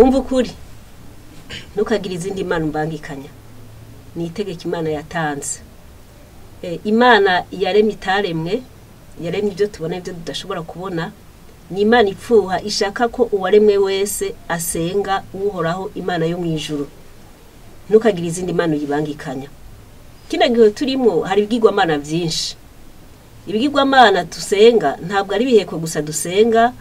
Umva ukuri, ntukagire izindi mana umbangikanya. Ni itegeko Imana yatanze. Imana yaremye itaremwe, yaremye ibyo tubona ibyo tudashobora kubona. Ni Imana ipfuha ishaka ko uwaremwe wese asenga Uhoraho Imana yo mu ijuru. Ntukagire izindi mana uyibangikanya. Kino gihe turimo hari ibigirwamana byinshi. Ibigirwamana dusenga ntabwo ari ibiheko gusa dusenga,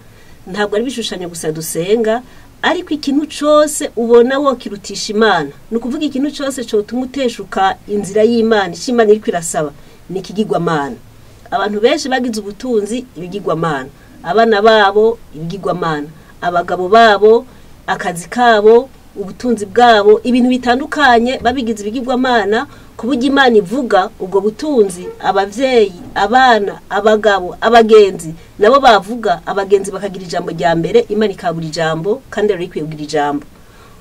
ntabwo ari ibishushanyo gusa dusenga, ariko ikintu cyose ubona wokirutisha Imana, ni ukuvuga ikintu cyose cyotuma uteshuka inzira y'Imana, icyo Imana iriko irasaba, ni ikigirwamana. Abantu benshi bagize ubutunzi ibigirwamana, abana babo ibigirwamana, abagabo babo, akazi kabo, ubutunzi bwabo, ibintu bitandukanye babigize ibigirwamana, ku buryo Imana ivuga ubwo butunzi abavyeyi, abana, abagabo, abagenzi nabo bavuga, abagenzi bakagira ijambo rya mbere, Imana ikabura ijambo kandi rero ikwiye kugira ijambo.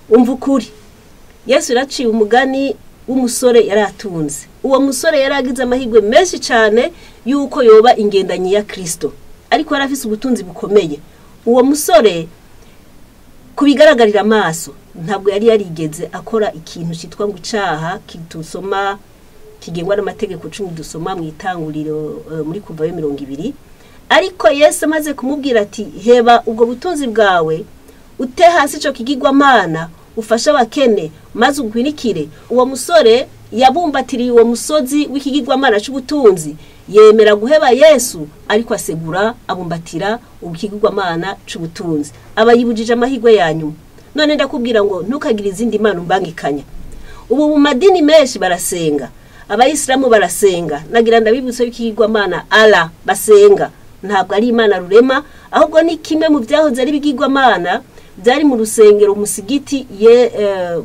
Umva ukuri, Yesu yaraciye umugani w'umusore yaratunze. Uwo musore yaragize amahirwe menshi cyane yuko yoba ingendanyi ya Kristo, ariko yari afise ubutunzi bukomeye. Uwo musore kubigaragarira amaso ntabwo yari yarigeze akora ikintu cyitwa ngo icaha kitusoma kigengwa n'amategeko 10 dusoma mu itanguriro muri Kuvayo 20. Ariko Yesu amaze kumubwira ati heba ubwo butunzi bwawe, ute hasi ico kigirwamana, ufashe abakene maze ugwinikire. Uwo musore yabumbatiriye uwo musozi w'ikigirwamana c'ubutunzi, yemera guheba Yesu, ariko asegura abumbatira ukigirwamana c'ubutunzi, aba yibujije amahirwe ya nyuma. None ndakubwira ngo ntukagire izindi mana umbangikanya. Ubu mu madini menshi barasenga, abayisilamu barasenga, nagira ndabibutse y'ikigirwamana Allah basenga, ntabwo ari Imana rurema, ahubwo ni kimwe mu byahoze ari ibigirwamana byari mu rusengero umusigiti ye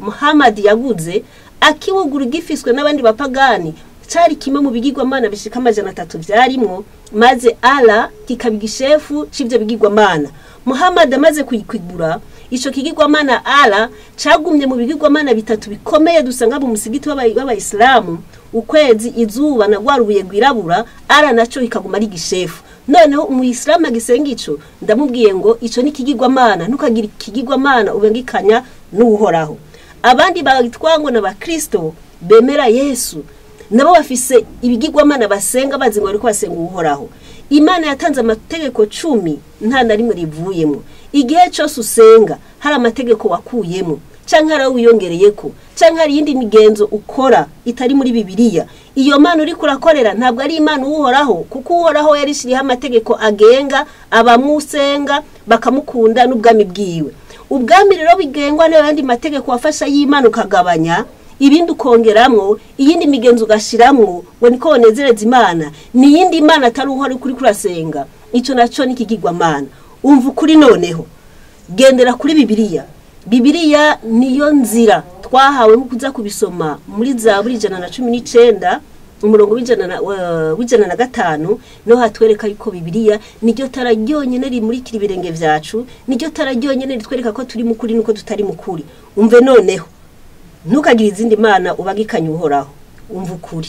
Muhammad yaguze akiwugura gifiswe n'abandi bapagani. Cari kimwe mu bigirwamana bishika 300 byarimwo, maze Allah kikaba igishefu c'ivyo bigirwamana. Muhammad amaze kuyikigura ico kigirwamana Allah cagumye mu bigirwamana bitatu bikomeye dusanga mu musigiti w'abayisilamu, ukwezi, izuba na rwarubuye rwirabura. Allah naco kikaguma ari igishefu. Noneho umuyisilamu agisenga ico, ndamubwiye ngo ico ni ikigirwamana, ntukagire ikigirwamana ubengikanya n'Uhoraho. Abandi bagitwa ngo n'abakristo bemera Yesu, nabo bafise ibigirwamana basenga bazi ngo ariko basenga Uhoraho. Imana yatanze amategeko 10 nta na rimwe rivuyemo. Igihe cyose usenga hari amategeko wakuyemo, canke hari wiyongereyeko, canke hari yindi migenzo ukora itari muri Bibiliya, iyo Mana uri kurakorera ntabwo ari Imana Uhoraho, kuko Uhoraho yarishiriyeho amategeko agenga abamusenga bakamukunda n'ubwami bwiwe. Ubwami rero bigengwa n'ayandi mategeko wafasha y'Imana ukagabanya ibindi ukongeramwo, iyindi migenzo ugashiramwo ngo niko wonezereza Imana, ni iyindi Mana atari Uhoraho kuri kurasenga. Ico naco ni ikigirwamana. Umva ukuri noneho, gendera kuri Bibiliya. Bibiliya niyo nzira twahawe nko kuza kubisoma muri Zaburi 119 umurongo w'ijana na gatanu, no hatwereka yuko Bibiliya niryo tara ryonyene rimurikira ibirenge vyacu, niryo tara ryonyene ritwereka ko turi mukuri nuko tutari mukuri. Umve noneho, ntukagire izindi mana ubagikanya Uhoraho. Umva ukuri.